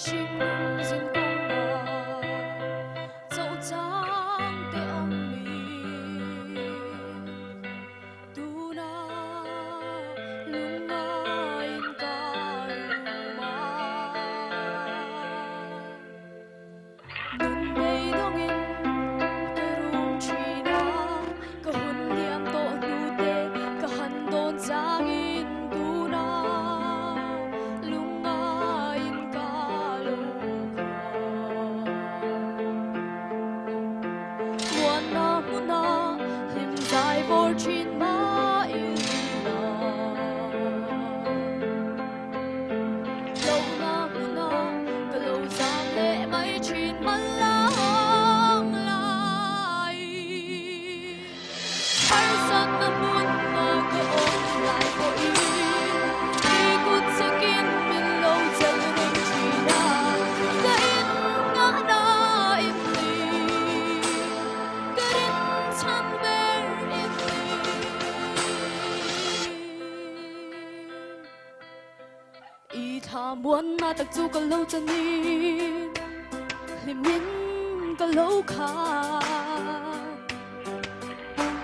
Hringnun zin kawngah chauh chang te awm mi Tuna lungngaiin ka rum a. Nun beidawngin ka rum thin a, ka hun liam tawh hnu te ka han dawn changin tuna lungngaiin ka lo kha. Muanna hmuna hlim zai vawr thin mah ila. Lohna hmuna ka lo zam leh mai thin malang lai. Harsatna hmuna ka awm lai pawhin i kut chakin min lo chelh reng thin a, ka innghahna in ni, ka rinchhan ber in ni. I thla muanna tak chu ka lo chanin hlimin ka lo khat.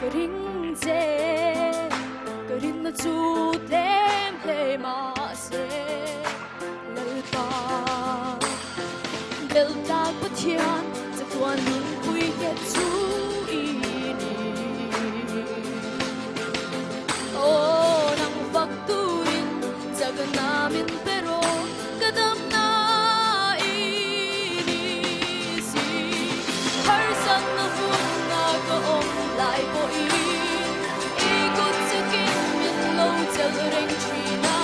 Ka ring che, ka rinna chu tlem hle mahse Lalpa. Beltak Pathian chatuan nunpui te chu i ni. Aw nang fak turin chakna min pe rawh ka damna i ni si. Harsatna hmunna ka awm lai pawhin i kut chakin min lo chelh reng thin a,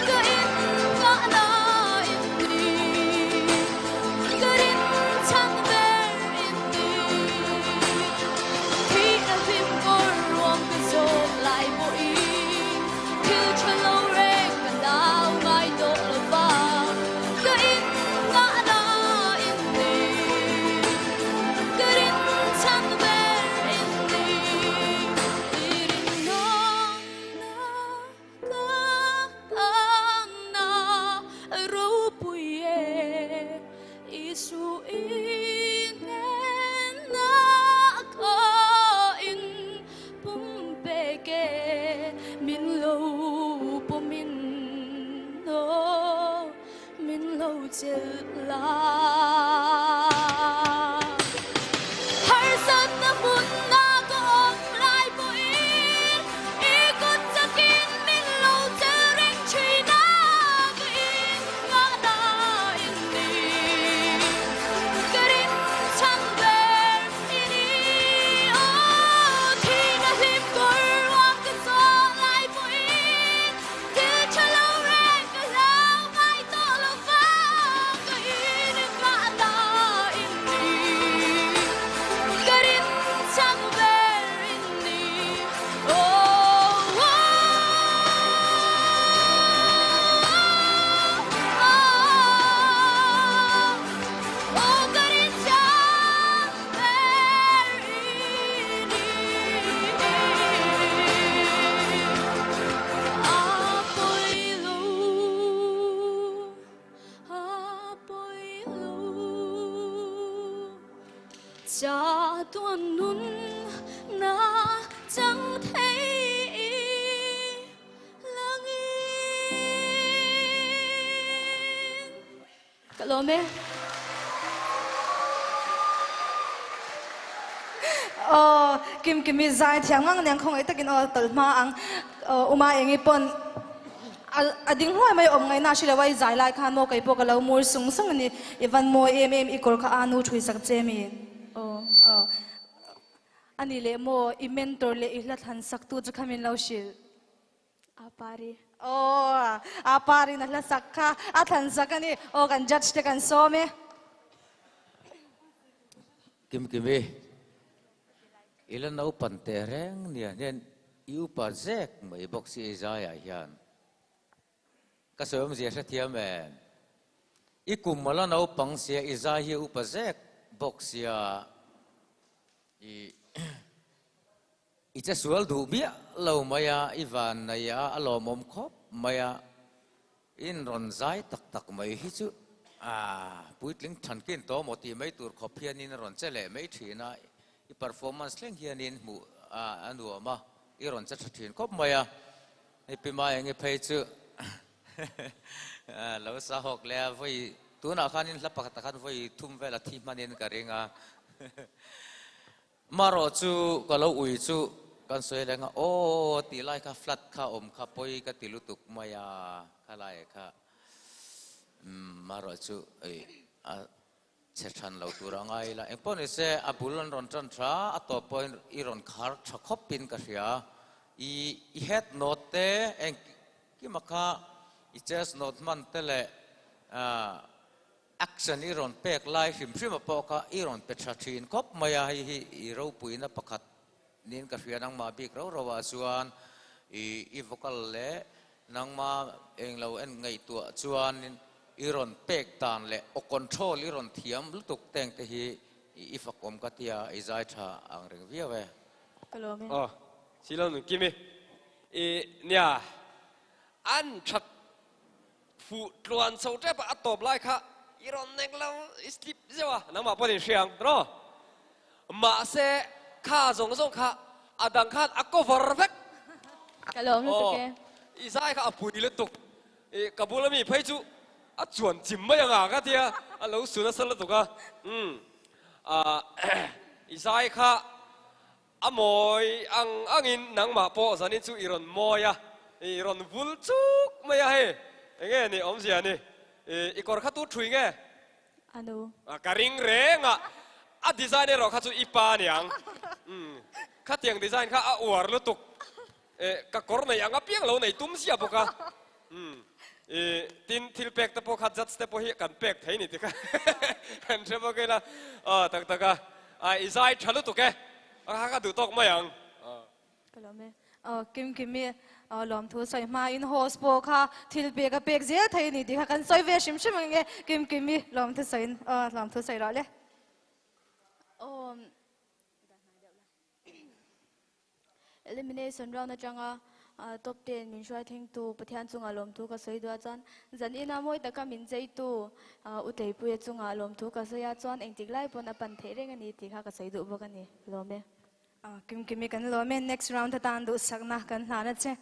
ka innghahna in ni, ka rinchhan ber in ni. Thihna hlim kawr ruam ka zawk lai pawhin thil tha lo reng ka nau ngai tawh lo va, ka innghahna in ni, ka rinchhan ber in ni. I rinawmna ka tanna ropui e, Isu i hnena ka in pumpek e, min lo pawmin aw min lo chelh la. Harsatna hmunna ka awm lai pawhin i kut chakin min lo chelh reng thin a, ka innghahna in ni, ka rinchhan ber i ni. Aw thihna hlim kawr ruang ka zawh lai pawhin thil tha lo reng ka hlau ngai tawh lo va, ka innghahna in ni, ka rinchhan ber in ni. Aw ka rinchhan ber i ni. A pawi lo, a pawi lo. Chatuan nun na chang thei i langin. Ka lawm e. Aw, Kimkimi zai thiam ngang nen khawngaih takin aw tawlh hma ang. Aw, Uma Engi pawn a ding hluai mai awm ngaihna a hre lo a, i zai lai khan maw kei pawh ka lo mur sung sung a ni. I van mawi em em, i kawr kha a nu thui sak che mi. Aw. Aw, a ni leh maw, i mentor leh i hla thlan sak tu chu kha min lo hrilh. Apari. Aw, Apari'n a hla sak kha a thlan sak a ni. Aw, kan judge te kan sawm e. Kimkimi, i la naupan teh reng nia hian i upa zek mai bawk si i zaiah hian. Ka sawi awmzia hrethiam em? I kum a la naupang sia i zai hi a upa zek bawk sia i I che sual duh miah lo mai a, i van nei a, a lawmawm khawp mai a, in rawn zai tak tak mai hi chu. Puitling thankin tawh maw tih mai tur khawp hianin a rawn che leh mai thin a, i performance thleng hianin hmuh a nuam a, i rawn che tha thin khawp mai a. Hei Pi Maengi phei chu lo sa hawk leh a, vawi tunah khanin hla pakhatah khan vawi thum vel a thi hmanin ka ring a. Marawh chu ka lo ui chu kan sawi reng a, aw tih lai kha flat kha awm kha pawi ka ti lutuk mai a, kha lai kha umm marawh chu ei a chhe than lo tur a ngai ila. Engpawh ni se a bul an rawn tan tha, a tawp pawhin i rawn khar tha khawpin ka hria. I i head note te engkima kha i chest note hman te leh ah Action i rawn pek lai hrim hrim a pawh kha i rawn pe tha thin khawp mai a, hei hi i ropuina pakhat niin ka hria nangmah bik rau rau ah chuan i i vocal leh nangma englo en ngaihtuah chuan i rawn pek dan leh aw control i rawn thiam lutuk teng te hi i fakawm ka tia i zai tha ang reng viau e. Ka lawm e. Aw, Silo Nunkimi i nia an that Fuh tluan chho tep a, a tawp lai kha i rawn nek lo, i slip zeuh a, nangmah pawhin in hria ang tiraw? Mahse kha zawng zawng kha a dang khan a cover vek. Ka lawm lutuk e. Aw, i zai kha a pui lutuk. I ka bula mi phei chu a chuan chim mai anga ka tia, a lo su nasa lutuk a. Umm, i zai kha A mawi ang angin nangmah pawh zanin chu i rawn mawi a, i rawn vul chuk mai a hei. Enge ni awmzia ni? I kawr kha tu thui nge? A nu. Ka ring reng a, a design erawh kha chu i pa aniang. Umm, khatiang design kha a uar lutuk. Ka kawr nei ang apiang lo nei tum zia bawk a. Umm, i tin thil pek te pawh kha judge te pawh hi kan pek thei ni ti kha kan hre bawk ila. Aw tak tak a, i zai tha lutuk e, a kha ka duh tawk mai ang. Ka lawm e. Aw Kim Kimi, aw lawmthu sawi hma in host pawh kha thil pek a pek zel thei ni tih kha kan sawi ve hrim hrim ang e. Kim Kimi lawmthu sawiin, aw lawmthu sawi rawh le. Aw. Elimination round atanga top ten min hruai thlengtu Pathian chungah lawmthu ka sawi duh a chuan zan ina mawi taka min cheitu U Tleipuia chungah lawmthu ka sawi a chuan engtik lai pawn a pan theih reng a ni tih kha ka sawi duh bawk a ni. Lawm e. Kimkimi kan lawm e, next round atan duhsakna kan hlan a che.